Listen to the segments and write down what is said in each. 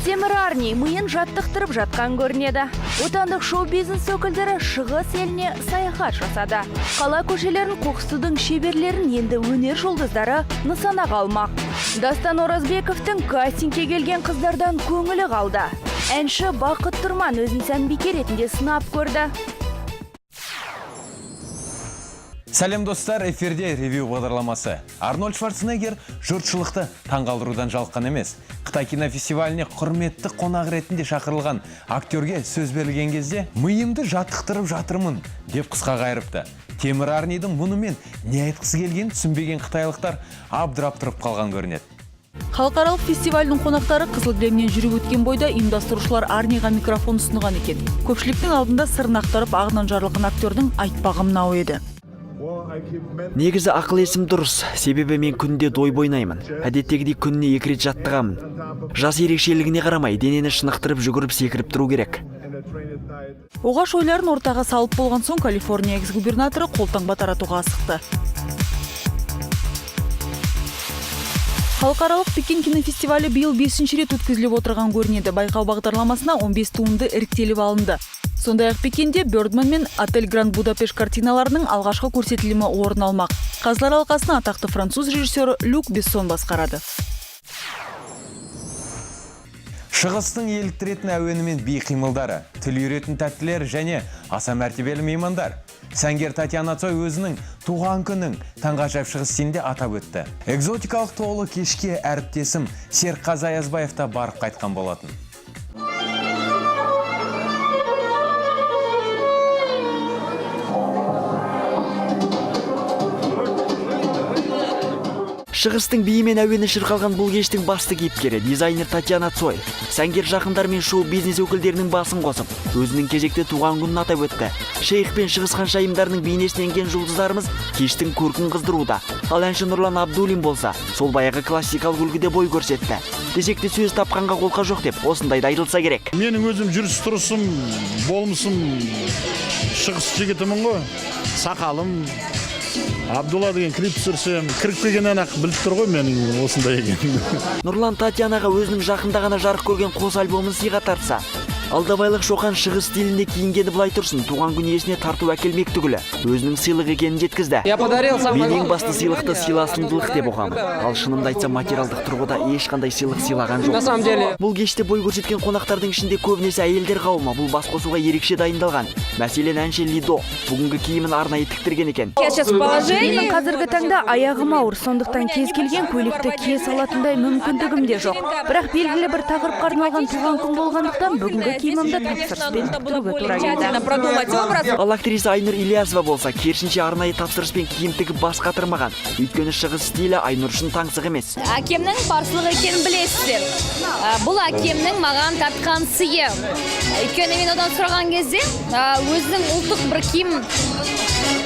Темір Арни миын жаттықтырып жатқан көрінеді. Отандық шоу-бизнес өкілдері Шығыс еліне саяхат жасады. Қала көшелерін қоқсытудың шеберлерін енді өнер жұлдыздары нысанаға алмақ. Дастан Оразбековтің кастингке келген қыздардан көңілі қалды. Әнші Бақыт Тұрман өзін сәнбике ретінде сынап көрді. Сәлем, достар, эфирде ревью бағдарламасы. Арнольд Шварценеггер жұртшылықты таңғалдырудан жалыққан емес. Қытай кинофестиваліне құрметті қонақ ретінде шақырылған актерге сөз берілген кезде «Миымды жаттықтырып жатырмын» деп қысқа қайырыпты. Темір Арнидің мұнымен не айтқысы келгенін түсінбеген қытайлықтар абдырап тұрып қалған көрінеді. Халықаралық фестивальдің қонақтары қызыл кілемнен жүріп өткен бойда ұйымдастырушылар Арниға микрофон ұсынған екен. Көпшіліктің алдында сырын ақтарып, ағынан жарылған актердің айтпағы мынау еді. Негізі ақыл есім дұрыс, себебі мен күнде дойбы ойнаймын. Әдеттегідей күніне екі рет жаттығамын. Жас ерекшелігіне қарамай, денені шынықтырып, жүгіріп, секіріп тұру керек. Оғаш ойларын ортаға салып болған соң, Калифорния экс-губернаторы қолтаңба таратуға асықты. Халықаралық Пекин кинофестивалі биыл бесінші рет өткізіліп отырған көрінеді. Байқау бағдарламасына 15 туынды іріктеліп алынды. Сондай-ақ Пекинде «Бёрдман» мен «Отель Гранд Будапешт» картиналарының алғашқы көрсетілімі орын алмақ. Қазылар алқасын атақты француз режиссері Люк Бессон басқарады. Шығыстың еліктіретін әуені мен би қимылдары, тіл үйретін тәттілер және аса мәртебелі меймандар. Сәнгер Татьяна Цой өзінің туған күнін таңғажайып шығыс стилінде атап өтті. Экзотикалық толы кешке әріптесім Серікқазы Аязбаев та барып қайтқан болатын. Шығыстың биі мен әуені шырқалған бұл кештің басты кейіпкері — дизайнер Татьяна Цой. Сәнгер жақындар мен шоу бизнес өкілдерінің басын қосып, өзінің кезекті туған күнін атап өтті. Шейх пен шығыс ханшайымдарының бейнесіне енген жұлдыздарымыз кештің көркін қыздыруда. Ал әнші Нұрлан Абдуллин болса, сол баяғы классикалық үлгіде бой көрсетті. Десек те, сөз тапқанға қолқа жоқ деп осындайда айтылса керек. Менің өзім жүріс тұрысым, болмысым шығыс жігітімін ғой. Сақалым, Абдулла деген клип түсірсем, кіріп келгеннен ақ біліп тұр ғой менің осындай екенімді. Нұрлан Татьянаға өзінің жақында ғана жарық көрген қос альбомын сыйға тартса, Алдабайлық Шоқан шығыс стилінде киінгені былай тұрсын, туған күн иесіне тарту әкелмек түгілі, өзінің сыйлық екенін жеткізді. Я подарил сам. Мен ең басты сыйлықты сыйласымдылық деп ұғамын. Ал шынымды айтсам, материалдық тұрғыда ешқандай сыйлық сыйлаған жоқ. На самом деле. Бұл кеште бой көрсеткен қонақтардың ішінде көбінесе әйелдер қауымы бұл басқосуға ерекше дайындалған. Мәселен, әнші Лидо бүгінгі киімін арнайы тіктірген екен. Я сейчас в положении. Менің қазіргі таңда аяғым ауыр, сондықтан кез келген көйлекті кие салатындай мүмкіндігім де жоқ. Бірақ белгілі бір тақырыпқа арналған туған күн болғандықтан, бүгінгі киімімді тапсырыспен тіктіруге тура келді. Продумать образ. Ал актриса Айнұр Ильясова болса, керісінше, арнайы тапсырыспен киім тігіп бас қатырмаған. Өйткені шығыс стилі Айнұр үшін таңсық емес. Әкемнің парсылық екенін білесіздер. Бұл әкемнің маған тартқан сыйы. Өйткені мен одан сұраған кезде, өзінің ұлттық бір киім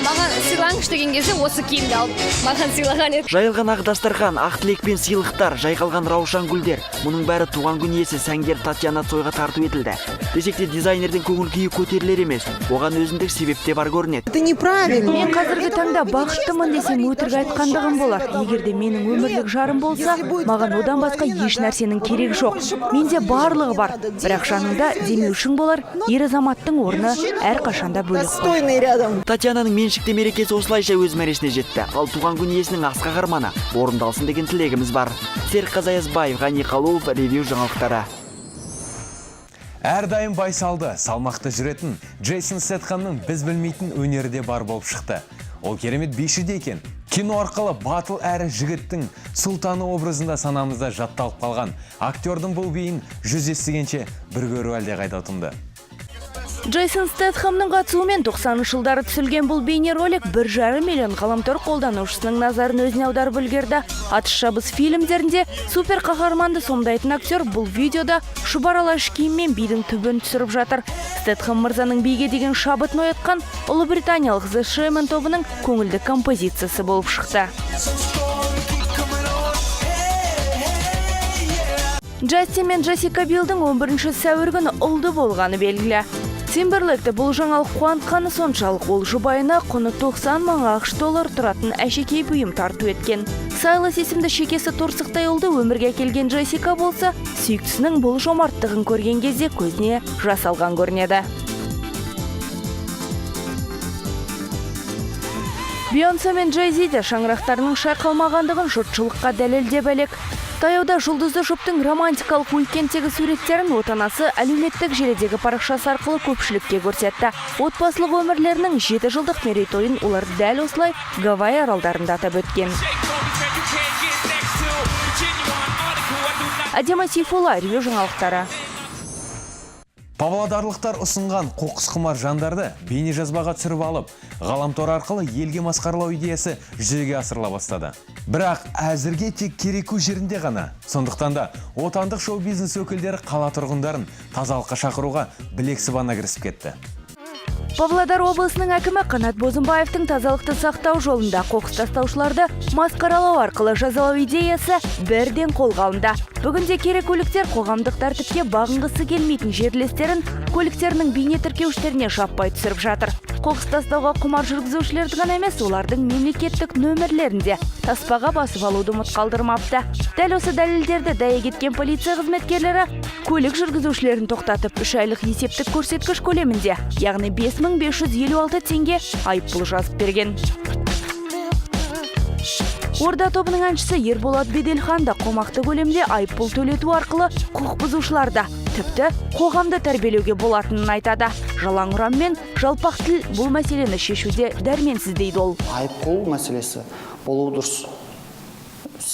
маған сыйлаңызшы деген кезде, осы киімді алып маған сыйлаған еді. Жайылған ақ дастархан, ақ тілек пен сыйлықтар, жайқалған раушан гүлдер. Мұның бәрі туған күн иесі сәнгер Татьяна Цойға тарту етілді. Десек те, дизайнердің көңіл күйі көтерілер емес. Оған өзіндік себеп те бар көрінеді. Это неправильно. Мен қазіргі таңда бақыттымын десем, өтірік айтқандығым болар. Егер де менің өмірлік жарым болса, маған одан басқа еш нәрсенің керегі жоқ. Менде барлығы бар, бірақ жаныңда демеушің болар ер азаматтың орны әрқашанда бөлек қой. Достойный рядом. Татьянаның меншікті мерекесі осылайша өз мәресіне жетті. Ал туған күн иесінің асқақ арманы орындалсын деген тілегіміз бар. Серікқазы Аязбаев, Ғани Қалуов, ревью жаңалықтары. Әрдайым байсалды, салмақты жүретін Джейсон Стэтхамның біз білмейтін өнері де бар болып шықты. Ол керемет биші де екен. Кино арқылы батыл әрі жігіттің сұлтаны образында санамызда жатталып қалған актердің бұл биін жүз естігенше бір көру әлдеқайда ұтымды. Джейсон Стэтхамның қатысуымен 90 жылдары түсірілген бұл бейнеролик 1,5 миллион ғаламтор қолданушысының назарын өзіне аударып үлгерді. Атыс шабыс фильмдерінде супер қаһарманды сомдайтын актер бұл видеода шұбар алаш киіммен бидің түбін түсіріп жатыр. Стэтхам мырзаның биге деген шабытын оятқан ұлыбританиялық The Shamen тобының көңілді композициясы болып шықты. Джастин мен Джессика Билдің 11 сәуір күні ұлды болғаны белгілі. Тимберлейкті бұл жаңалық қуантқаны соншалық, ол жұбайына құны 90 мың АҚШ доллар тұратын әшекей бұйым тарту еткен. Сайлас есімді шекесі торсықтай ұлды өмірге әкелген Джессика болса, сүйіктісінің бұл жомарттығын көрген кезде көзіне жас алған көрінеді. Бейонсе мен Джей-Зи де шаңырақтарының шайқалмағандығын жұртшылыққа дәлелдеп әлек. Таяуда жұлдызды жұптың романтикалық уикендтегі суреттерін отанасы әлеуметтік желідегі парақшасы арқылы көпшілікке көрсетті. Отбасылық өмірлерінің 7 жылдық мерейтойын олар дәл осылай Гавайи аралдарында атап өткен. Әдема Сейфулла, Ревю жаңалықтары. Павлодарлықтар ұсынған қоқыс құмар жандарды бейнежазбаға түсіріп алып, ғаламтор арқылы елге масқаралау идеясы жүзеге асырыла бастады. Бірақ әзірге тек Кереку жерінде ғана. Сондықтан да отандық шоу-бизнес өкілдері қала тұрғындарын тазалыққа шақыруға білек сыбана кірісіп кетті. Павлодар облысының әкімі Қанат Бозымбаевтың тазалықты сақтау жолында қоқыс тастаушыларды масқаралау арқылы жазалау идеясы бірден қолға алынды. Бүгінде керекуліктер қоғамдық тәртіпке бағынғысы келмейтін жерлестерін көліктерінің бейнетіркеуіштеріне жаппай түсіріп жатыр. Қоқыс тастауға құмар жүргізушілерді ғана емес, олардың мемлекеттік нөмірлерін де таспаға басып алуды ұмыт қалдырмапты. Дәл осы дәлелдерді дәйек еткен полиция қызметкерлері көлік жүргізушілерін тоқтатып, 3 айлық есептік көрсеткіш көлемінде, яғни 5556 теңге айыппұл жазып берген. Орда тобының әншісі Ерболат Беделхан да қомақты көлемде айыппұл төлету арқылы құқық бұзушыларды, тіпті қоғамды тәрбиелеуге болатынын айтады. Жалаң ұран мен жалпақ тіл бұл мәселені шешуде дәрменсіз, дейді ол. Айыппұл мәселесі болуы дұрыс.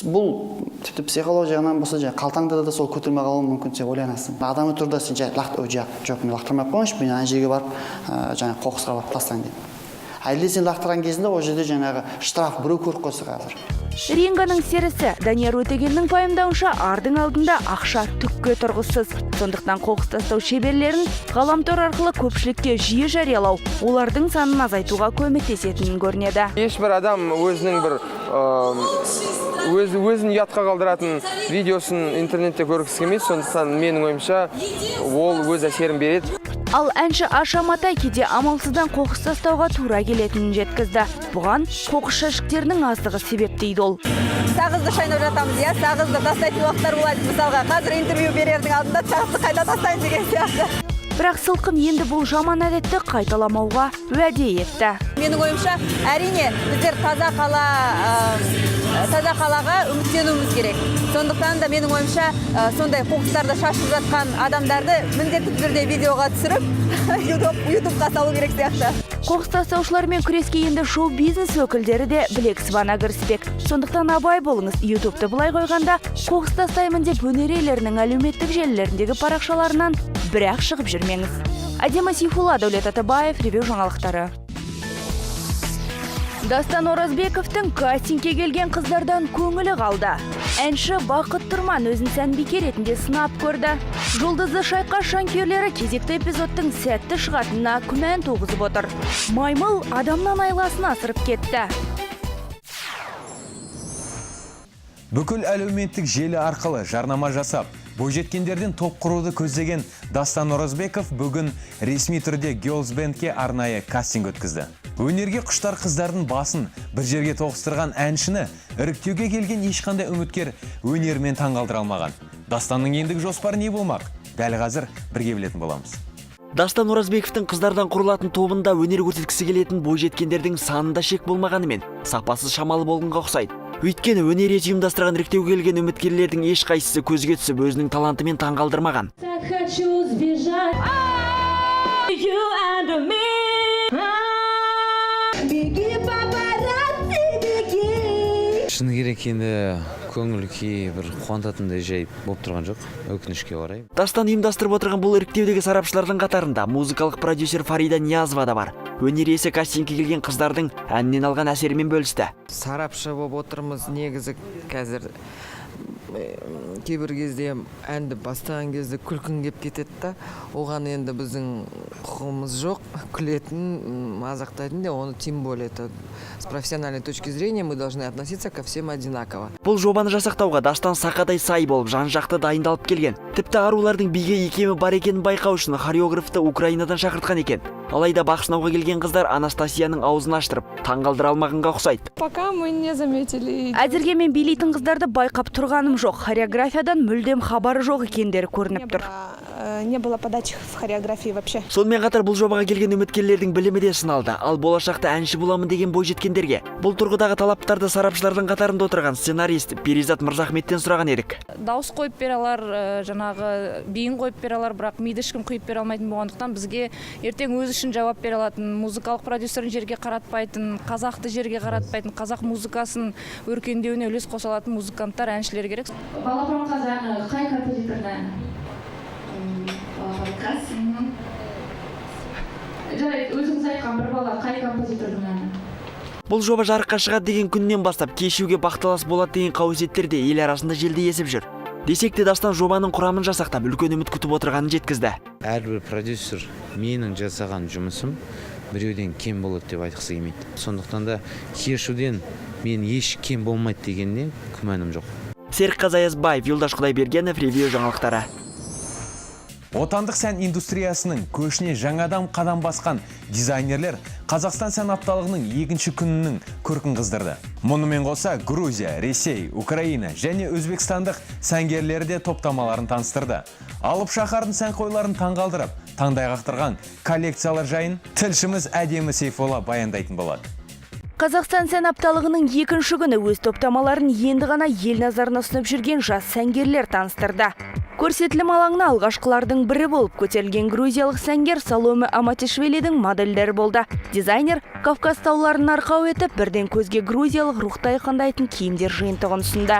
Бұл тіпті психология жағынан болса, жаңағы қалтаңда да сол көтермей қалуы мүмкін. Сен ойланасың, адами тұрда сен жай ой, жоқ, мен лақтырмай ақ қояйыншы, мен ана жерге барып, жаңағы қоқысқа барып тастайын деп. Әлде сен лақтырған кезінде ол жерде жаңағы штраф біреу көріп қойса қазір. Ринганың серісі Данияр Өтегеннің пайымдауынша, ардың алдында ақша түкке тұрғысыз. Сондықтан қоқыс тастау шеберлерін ғаламтор арқылы көпшілікке жиі жариялау олардың санын азайтуға көмектесетінін көрінеді. Ешбір адам өзінің бір өзін ұятқа қалдыратын видеосын интернетте көргісі келмейді. Сондықтан, менің ойымша, ол өз әсерін береді. Ал әнші Аша Матай кейде амалсыздан қоқыс тастауға тура келетінін жеткізді. Бұған қоқыс жәшіктерінің аздығы себеп, дейді ол. Сағызды шайнап жатамыз, иә, сағызды тастайтын уақыттар болады. Мысалға, қазір интервью берердің алдында сағызды қайда тастайын деген сияқты. Бірақ сылқым енді бұл жаман әдетті қайталамауға уәде етті. Менің ойымша, әрине, біздер таза қалаға үміттенуіміз керек. Сондықтан да, менің ойымша, сондай қоқыстарды шашып жатқан адамдарды міндетті түрде видеоға түсіріп, Ютубқа салу керек сияқты. Қоқыс тастаушылармен күреске енді шоу-бизнес өкілдері де білек сыбана кіріспек. Сондықтан абай болыңыз. Ютубты былай қойғанда, қоқыс тастаймын деп өнер иелерінің әлеуметтік желілеріндегі парақшаларынан бірақ шығып жүрмеңіз. Әдемі Сейфулла, Дәулет Атабаев, Ревю жаңалықтары. Дастан Оразбековтің кастингке келген қыздардан көңілі қалды. Әнші Бақыт Тұрман өзін сәнбике ретінде сынап көрді. Жұлдызды шайқас жанкүйерлері кезекті эпизодтың сәтті шығатынына күмән туғызып отыр. Маймыл адамнан айласын асырып кетті. Бүкіл әлеуметтік желі арқылы жарнама жасап, бойжеткендерден топ құруды көздеген Дастан Оразбеков бүгін ресми түрде Girls Bandке арнайы кастинг өткізді. Өнерге құштар қыздардың басын бір жерге тоғыстырған әншіні іріктеуге келген ешқандай үміткер өнерімен таңғалдыра алмаған. Дастанның ендігі жоспары не болмақ? Дәл қазір бірге білетін боламыз. Дастан Оразбековтің қыздардан құрылатын тобында өнер көрсеткісі келетін бойжеткендердің санында шек болмағанымен, сапасы шамалы болғанға ұқсайды. Өйткені өнер иесі ұйымдастырған іріктеуге келген үміткерлердің ешқайсысы көзге түсіп, өзінің талантымен таңғалдырмаған. Хочу сбежать. You and me. Беги, папарацци, беги. Шыны керек, енді көңіл күй бір қуантатындай жай болып тұрған жоқ, өкінішке орай. Дастан ұйымдастырып отырған бұл іріктеудегі сарапшылардың қатарында музыкалық продюсер Фарида Ниязова да бар. Өнер иесі кастингке келген қыздардың әнінен алған әсерімен бөлісті. Сарапшы болып отырмыз. Негізі, қазір Кейбір кезде әнді бастаған кезде күлкің кеп кетеді да, оған енді біздің құқығымыз жоқ күлетін, мазақтайтын де оны. Тем более это с профессиональной точки зрения мы должны относиться ко всем одинаково. Бұл жобаны жасақтауға Дастан сақадай сай болып, жан жақты дайындалып келген. Тіпті арулардың биге икемі бар екенін байқау үшін хореографты Украинадан шақыртқан екен. Алайда бақ сынауға келген қыздар Анастасияның аузын аштырып, таңғалдыра алмағанға ұқсайды. Пока мы не заметили. Әзірге мен билейтін қыздарды байқап тұрғаным жоқ. Хореографиядан мүлдем хабары жоқ екендері көрініп тұр. Не было подачи в хореографии вообще. Сонымен қатар бұл жобаға келген үміткерлердің білімі де сыналды. Ал болашақта әнші боламын деген бойжеткендерге бұл тұрғыдағы талаптарды сарапшылардың қатарында отырған сценарист Перизат Мырзахметтен сұраған едік. Дауыс қойып бере алар, жаңағы биін қойып бере алар, бірақ миды ешкім құйып бере алмайтын болғандықтан, бізге ертең өзі үшін жауап бере алатын, музыкалық продюсерін жерге қаратпайтын, қазақты жерге қаратпайтын, қазақ музыкасын өркендеуіне үлес қоса алатын музыканттар, әншілер керек. «Балапан қаз» әні қай композитордың әні? «Балапан қаз». Жарайды, өзіңіз айтқан «Бір бала» қай композитордың әні? Бұл жоба жарыққа шығады деген күннен бастап кешьюге бақталас болады деген қауесеттер де ел арасында желдей есіп жүр. Десек те, Дастан жобаның құрамын жасақтап, үлкен үміт күтіп отырғанын жеткізді. Әрбір продюсер менің жасаған жұмысым біреуден кем болады деп айтқысы келмейді. Сондықтан да кешьюден мен еш кем болмайды дегеніне күмәнім жоқ. Серікқазы Аязбаев, Юлдаш Құдайбергенов, Ревью жаңалықтары. Отандық сән индустриясының көшіне жаңадан қадам басқан дизайнерлер Қазақстан сән апталығының екінші күнінің көркін қыздырды. Мұнымен қоса Грузия, Ресей, Украина және Өзбекстандық сәнгерлері де топтамаларын таныстырды. Алып шаһардың сәнқойларын таңғалдырып, таңдай қақтырған коллекциялар жайын тілшіміз Әдемі Сейфолла баяндайтын болады. Қазақстан сән апталығының екінші күні өз топтамаларын енді ғана ел назарына ұсынып жүрген жас сәнгерлер таныстырды. Көрсетілім алаңына алғашқылардың бірі болып көтерілген грузиялық сәнгер Саломе Аматишвилидің модельдері болды. Дизайнер Кавказ тауларын арқау етіп, бірден көзге грузиялық рухты айқындайтын киімдер жиынтығын ұсынды.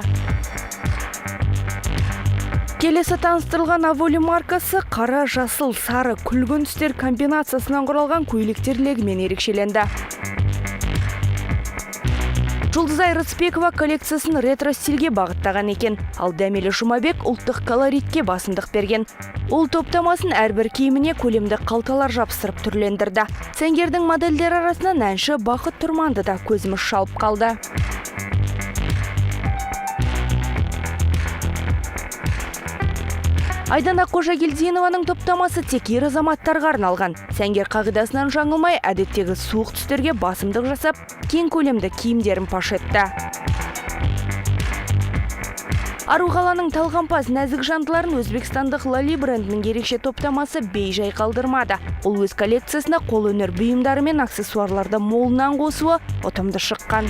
Келесі таныстырылған Аволи маркасы қара, жасыл, сары, күлгін түстер комбинациясынан құралған көйлектер легімен ерекшеленді. Жұлдызай Рысбекова коллекциясын ретро стильге бағыттаған екен. Ал Дәмелі Жұмабек ұлттық колоритке басымдық берген. Ол топтамасын әрбір киіміне көлемді қалталар жапсырып түрлендірді. Сәнгердің модельдері арасынан әнші Бақыт Тұрманды да көзіміз шалып қалды. Айдана Қожагелдинованың топтамасы тек ер азаматтарға арналған. Сәнгер қағидасынан жаңылмай, әдеттегі суық түстерге басымдық жасап, кең көлемді киімдерін паш етті. Ару қаланың талғампаз нәзік жандыларын өзбекстандық Лали брендінің ерекше топтамасы бей-жай қалдырмады. Ол өз коллекциясына қолөнер бұйымдары мен аксессуарларды молынан қосуы ұтымды шыққан.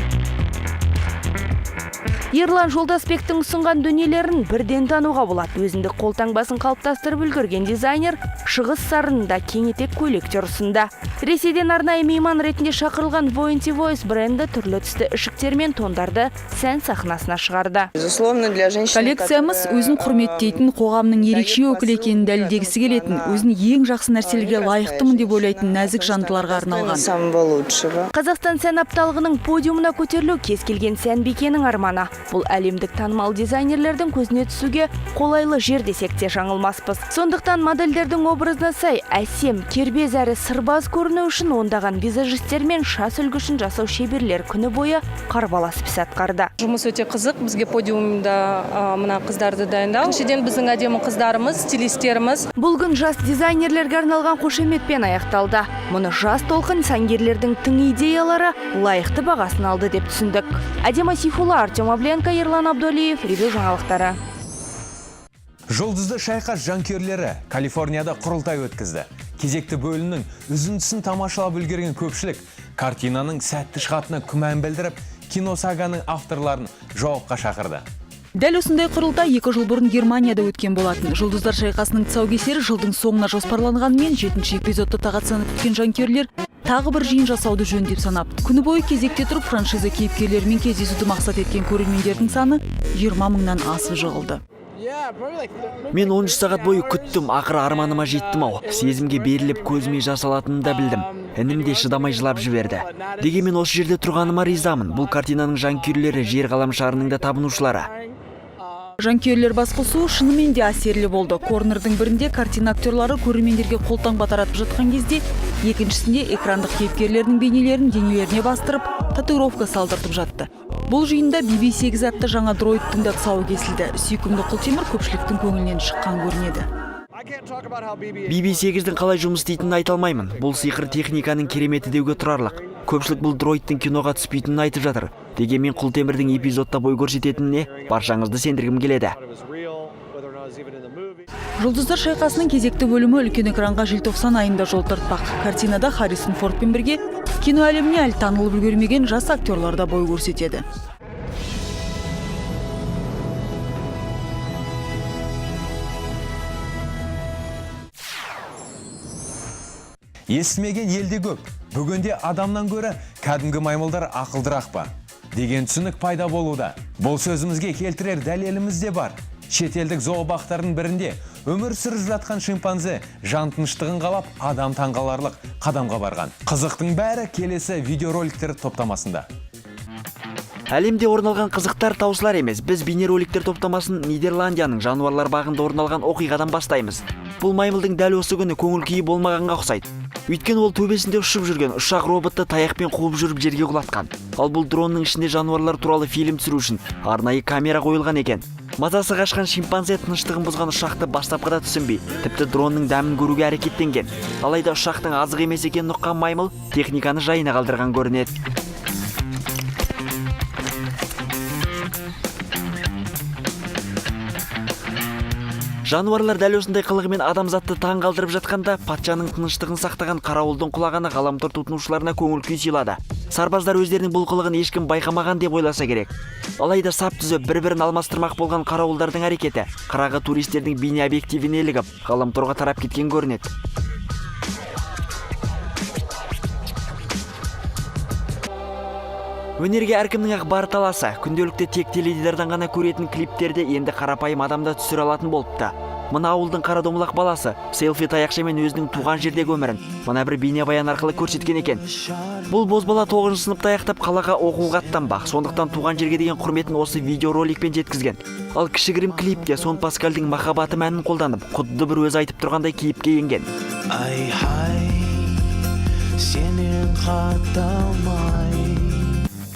Ерлан Жолдасбектің ұсынған дүниелерін бірден тануға болады. Өзіндік қолтаңбасын қалыптастырып үлгерген дизайнер шығыс сарынында кеңетек көйлектер ұсынды. Ресейден арнайы мейман ретінде шақырылған Vointy Voice бренді түрлі түсті ішіктер мен тондарды сән сахнасына шығарды. Безусловно, для женщины, Коллекциямыз өзін құрметтейтін, қоғамның ерекше өкілі екенін дәлелдегісі келетін, өзін ең жақсы нәрселерге лайықтымын деп ойлайтын нәзік жандыларға арналған. Самого лучшего. Қазақстан сән апталығының подиумына көтерілу кез келген сәнбикенің арманы. Бұл әлемдік танымал дизайнерлердің көзіне түсуге қолайлы жер десек те жаңылмаспыз. Сондықтан модельдердің образына сай әсем, кербез әрі сырбаз көріну үшін ондаған визажистер мен шаш үлгісін жасау шеберлері күні бойы қарбаласып іс атқарды. Жұмыс өте қызық бізге, подиумда мына қыздарды дайындау. Біріншіден, біздің әдемі қыздарымыз, стилистеріміз. Бұл күн жас дизайнерлерге арналған қошеметпен аяқталды. Мұны жас толқын сәнгерлердің тың идеялары лайықты бағасын алды деп түсіндік. Әдема Сейфулла, Артем Авленко, Ерлан Абдолиев, Ревю жаңалықтары. Жұлдызды шайқас жанкүйерлері Калифорнияда құрылтай өткізді. Кезекті бөлімнің үзіндісін тамашалап үлгерген көпшілік картинаның сәтті шығатынына күмән білдіріп, киносаганың авторларын жауапқа шақырды. Дәл осындай құрылтай 2 жыл бұрын Германияда өткен болатын. Жұлдыздар шайқасының тұсаукесері жылдың соңына жоспарланғанымен, жетінші эпизодты тағатсызданып күткен жанкүйерлер тағы бір жиын жасауды жөн деп санапты. Күні бойы кезекте тұрып, франшиза кейіпкерлерімен кездесуді мақсат еткен көрермендердің саны 20 мыңнан асып жығылды. Мен 13 сағат бойы күттім, ақыры арманыма жеттім ау. Сезімге беріліп, көзіме жас алатынымды да білдім. Інім де шыдамай жылап жіберді. Дегенмен осы жерде тұрғаныма ризамын. Бұл картинаның жанкүйерлері жер ғаламшарының да табынушылары. Жанкүйерлер бас қосуы шынымен де әсерлі болды. Корнердің бірінде картина актерлары көрермендерге қолтаңба таратып жатқан кезде, екіншісінде экрандық кейіпкерлердің бейнелерін денелеріне бастырып, татуировка салдыртып жатты. Бұл жиында BB-8 атты жаңа дроидтың да тұсауы кесілді. Сүйкімді Құлтемір көпшіліктің көңілінен шыққан көрінеді. BB-8-дің қалай жұмыс істейтінін айта алмаймын. Бұл сиқыр техниканың кереметі деуге тұрарлық. Көпшілік бұл дроидтың киноға түспейтінін айтып жатыр. Дегенмен Құлтемірдің эпизодта бой көрсететініне баршаңызды сендіргім келеді. Жұлдыздар шайқасының кезекті бөлімі үлкен экранға желтоқсан айында жол тартпақ. Картинада Харрисон Фордпен бірге кино әлеміне әлі танылып үлгермеген жас актерлар да бой көрсетеді. Естімеген елде көп. Бүгінде адамнан гөрі кәдімгі маймылдар ақылдырақ па деген түсінік пайда болуда. Бұл сөзімізге келтірер дәлеліміз де бар. Шетелдік зообақтардың бірінде өмір сүріп жатқан шимпанзе жан тыныштығын қалап, адам таңғаларлық қадамға барған. Қызықтың бәрі келесі видеороликтер топтамасында. Әлемде орын алған қызықтар таусылар емес. Біз бейнероликтер топтамасын Нидерландияның жануарлар бағында орын алған оқиғадан бастаймыз. Бұл маймылдың дәл осы күні көңіл күйі болмағанға ұқсайды. Өйткені ол төбесінде ұшып жүрген ұшақ роботты таяқпен қуып жүріп жерге құлатқан. Ал бұл дронның ішінде жануарлар туралы фильм түсіру үшін арнайы камера қойылған екен. Мазасы қашқан шимпанзе тыныштығын бұзған ұшақты бастапқыда түсінбей, тіпті дронның дәмін көруге әрекеттенген. Алайда ұшақтың азық емес екенін ұққан маймыл техниканы жайына қалдырған көрінеді. Жануарлар дәл осындай қылығымен адамзатты таң қалдырып жатқанда, патшаның тыныштығын сақтаған қарауылдың құлағаны ғаламтор тұтынушыларына көңіл күй сыйлады. Сарбаздар өздерінің бұл қылығын ешкім байқамаған деп ойласа керек. Алайда сап түзіп бір-бірін алмастырмақ болған қарауылдардың әрекеті қырағы туристердің бейне объективіне ілігіп, ғаламторға тарап кеткен көрінеді. Өнерге әркімнің ақ бар таласы. Күнделікті тек теледидардан ғана көретін клиптерді енді қарапайым адам да түсіре алатын болыпты. Мына ауылдың қара домалақ баласы селфи таяқшамен өзінің туған жердегі өмірін мына бір бейнебаян арқылы көрсеткен екен. Бұл бозбала 9 сыныпты аяқтап қалаға оқуға аттанбақ. Сондықтан туған жерге деген құрметін осы видеороликпен жеткізген. Ал кішігірім клипте Сон Паскальдың махаббаты мәнін қолданып, құдды бір өзі айтып тұрғандай кейіпке енген. Ай-хай, сенен қатталмай.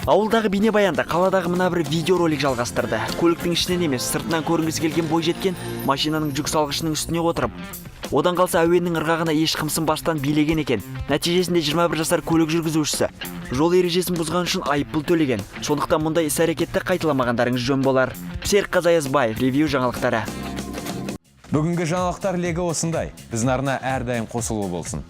Ауылдағы бейнебаянда қаладағы мына бір видеоролик жалғастырды. Көліктің ішінен емес, сыртынан көрінгісі келген бойжеткен машинаның жүк салғышының үстіне отырып, одан қалса әуеннің ырғағына еш қымсынбастан билеген екен. Нәтижесінде 21 жасар көлік жүргізушісі жол ережесін бұзған үшін айыппұл төлеген. Сондықтан мұндай іс-әрекетті қайталамағандарыңыз жөн болар. Серікқазы Аязбаев, Ревью жаңалықтары. Бүгінгі жаңалықтар легі осындай. Біздің арна әрдайым қосулы болсын.